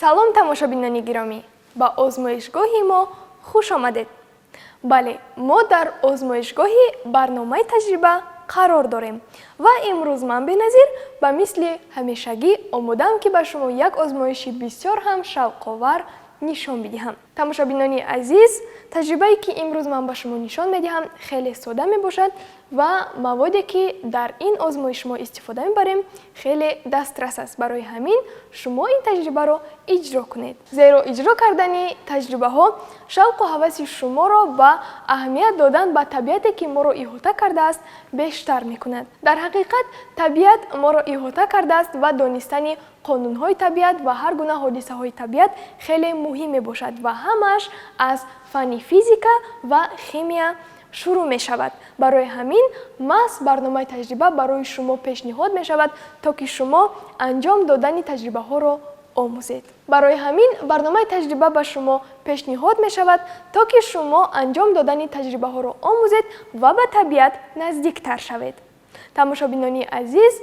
Салом, тамошобинони гиромӣ, ба озмоишгоҳи мо хуш омадед. Бале, мо дар озмоишгоҳи барномаи таҷриба қарор дорем ва имрӯз ман, Беназир, ба мисли ҳамешагӣ омодаам, ки ба шумо як озмоиши бисёр ҳам шавқовар нишон бидиҳам. Тамошобинони азиз, таҷрибае, ки имрӯз ман ба шумо нишон медиҳам, хеле сода мебошад ва маводе, ки дар ин озмоиш мо истифода мебарем, хеле дастрас аст. Барои ҳамин шумо ин таҷрибаро иҷро кунед, зеро иҷро кардани таҷрибаҳо шавқу ҳаваси шуморо ба аҳамият додан ба табиате, ки моро иҳота кардааст, бештар мекунад. Дар ҳақиқат, табиат моро иҳота кардааст ва донистани қонунҳои табиат ва ҳар гуна ҳодисаҳои табиат хеле муҳим мебошад ва ҳамааш аз фанни физика ва химия шурӯъ мешавад. Барои ҳамин маҳз барномаи таҷриба барои шумо пешниҳод мешавад, то ки шумо анҷом додани таҷрибаҳоро омӯзед. Барои ҳамин барномаи таҷриба ба шумо пешниҳод мешавад, то ки шумо анҷом додани таҷрибаҳоро омӯзед ва ба табиат наздиктар шавед. Тамошобинони азиз,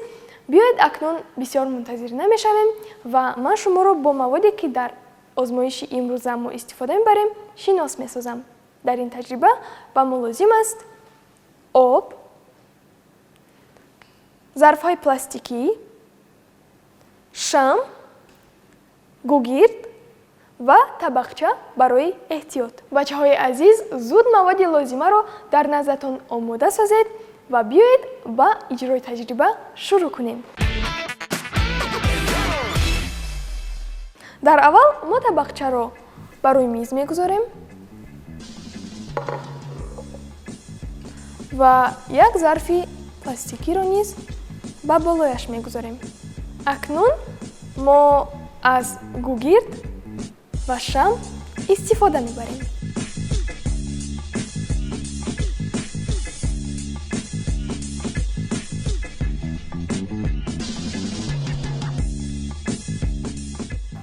биёед, акнун бисёр мунтазир намешавем ва ман шуморо бо маводе, ки дар озмоиши имрӯза мо истифода мебарем, шинос месозам. Дар ин таҷриба ба мо лозим аст об, зарфҳои пластикӣ, шам, гугирд ва табақча барои эҳтиёт. Бачаҳои азиз, зуд маводи лозимаро дар наздатон омода созед ва биёед, ба иҷрои таҷриба шурӯъ кунем. Дар аввал мо табақчаро ба рӯи миз мегузорем ва як зарфи пластикиро низ ба болояш мегузорем. Акнун мо аз гугирд ва шам истифода мебарем.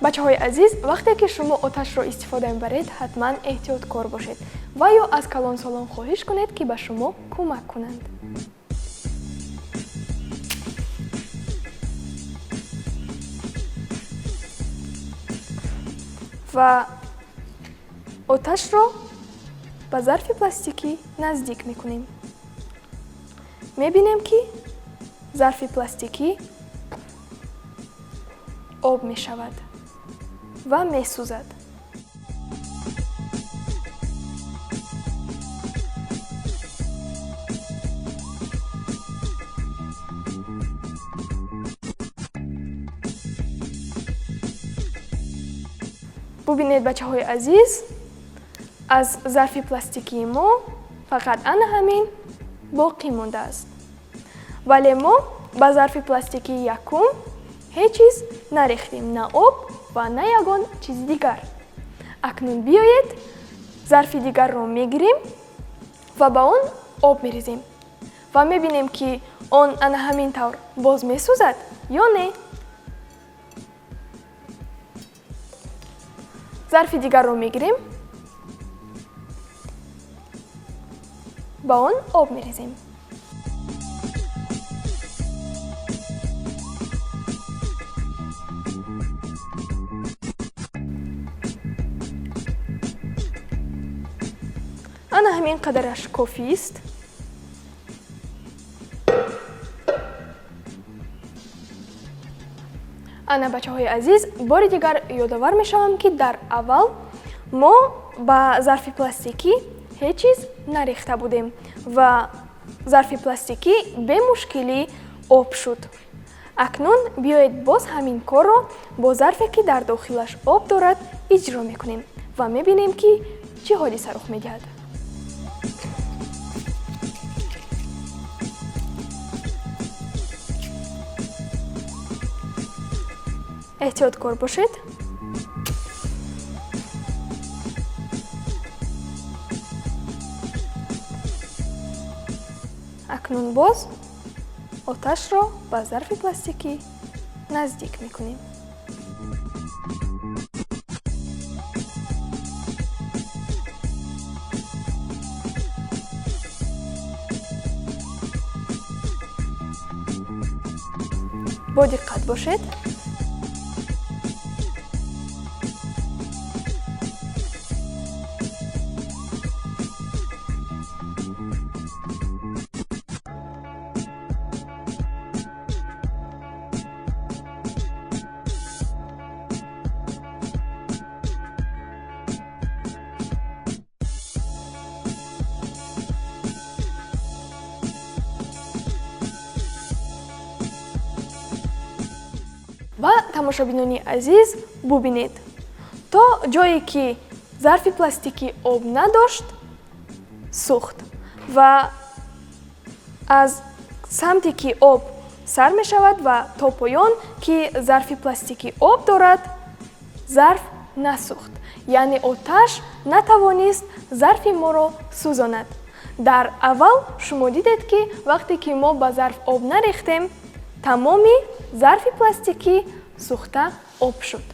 Бачаҳои азиз, вақте ки шумо оташро истифода мебаред, ҳатман эҳтиёткор бошед ва ё аз калонсолон хоҳиш кунед, ки ба шумо кӯмак кунанд. Ва оташро ба зарфи пластикӣ наздик мекунем. Мебинем, ки зарфи пластикӣ об мешавад ва месӯзад. Бубинед, бачаҳои азиз, аз зарфи пластикии мо фақат ана ҳамин боқӣ мондааст, вале мо ба зарфи пластикии якум ҳеҷ чиз нарехтем, на об ва на ягон чизи дигар. Акнун биёед, зарфи дигарро мегирем ва ба он об мерезем ва мебинем, ки он ана ҳамин тавр боз месӯзад ё не. Зарфи дигарро мегирем, ба он об мерезем. Ана ҳамин қадараш кофист. Ана, бачаҳои азиз, бори дигар ёдовар мешавам, ки дар аввал мо ба зарфи пластикӣ ҳеҷ чиз нарехта будем ва зарфи пластикӣ бемушкилӣ об шуд. Акнун биёед, боз ҳамин корро бо зарфе, ки дар дохилаш об дорад, иҷро мекунем ва мебинем, ки чӣ ҳодиса рух медиҳад. Эҳтиёткор бошед. Акнун боз оташро ба зарфи пластикӣ наздик мекунем. Бо диққат бошед. Ва тамошобинони азиз, бубинед, то ҷое ки зарфи пластикӣ об надошт, сӯхт ва аз самте ки об сар мешавад ва то поён ки зарфи пластикӣ об дорад, зарф насӯхт, яъне оташ натавонист зарфи моро сӯзонад. Дар аввал шумо дидед, ки вақте ки мо ба зарф об нарехтем, тамоми зарфи пластикӣ сӯхта об шуд.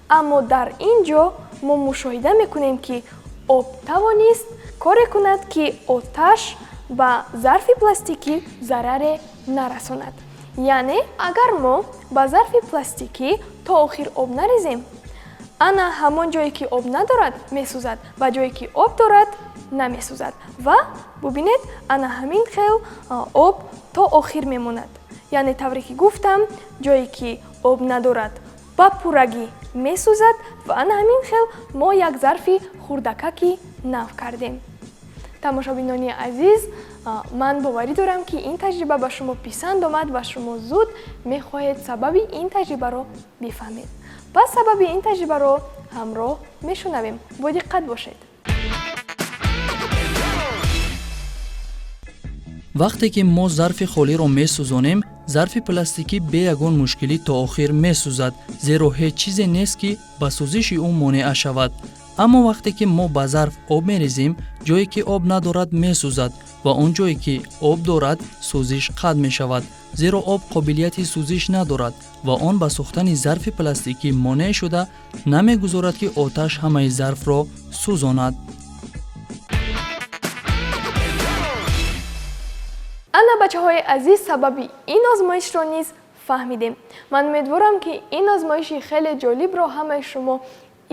Аммо дар ин ҷо мо мушоҳида мекунем, ки об тавонист коре кунад, ки оташ ба зарфи пластикӣ зараре нарасонад. Яъне агар мо ба зарфи пластикӣ то охир об нарезем, ана ҳамон ҷое ки об надорад, месӯзад ва ҷое ки об дорад, намесӯзад. Ва бубинед, ана ҳамин хел об то охир мемонад. Яъне тавре ки гуфтам, ҷое ки об надорад, ба пуррагӣ месӯзад ва ана ҳамин хел мо як зарфи хурдакаки нав кардем. Тамошобинони азиз, ман боварӣ дорам, ки ин таҷриба ба шумо писанд омад ва шумо зуд мехоҳед сабаби ин таҷрибаро бифаҳмед. Пас сабаби ин таҷрибаро ҳамроҳ мешунавем, бодиққат бошед. Вақте ки мо зарфи холиро месӯзонем, зарфи пластикӣ бе ягон мушкилӣ то охир месӯзад, зеро ҳеҷ чизе нест, ки ба сӯзиши ӯ монеа шавад. Аммо вақте ки мо ба зарф об мерезем, ҷое ки об надорад, месӯзад ва он ҷое ки об дорад, сӯзиш қатъ мешавад, зеро об қобилияти сӯзиш надорад ва он ба сӯхтани зарфи пластикӣ монеъ шуда, намегузорад, ки оташ ҳамаи зарфро сӯзонад. Ана, бачаҳои азиз, сабаби ин озмоишро низ фаҳмидем. Ман умедворам, ки ин озмоиши хеле ҷолибро ҳамаи шумо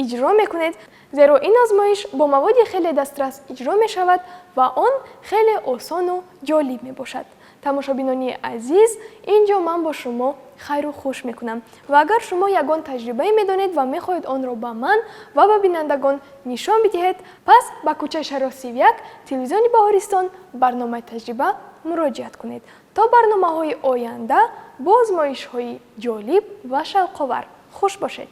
иҷро мекунед, зеро ин озмоиш бо маводи хеле дастрас иҷро мешавад ва он хеле осону ҷолиб мебошад. Тамошобинони азиз, ин ҷо ман бо шумо хайру хуш мекунам ва агар шумо ягон таҷрибае медонед ва мехоҳед онро ба ман ва ба бинандагон нишон бидиҳед, пас ба кӯчаи Шаро 31, телевизиони Баҳористон, барномаи таҷриба муроҷиат кунед. То барномаҳои оянда бо озмоишҳои ҷолиб ва шавқовар, хуш бошед.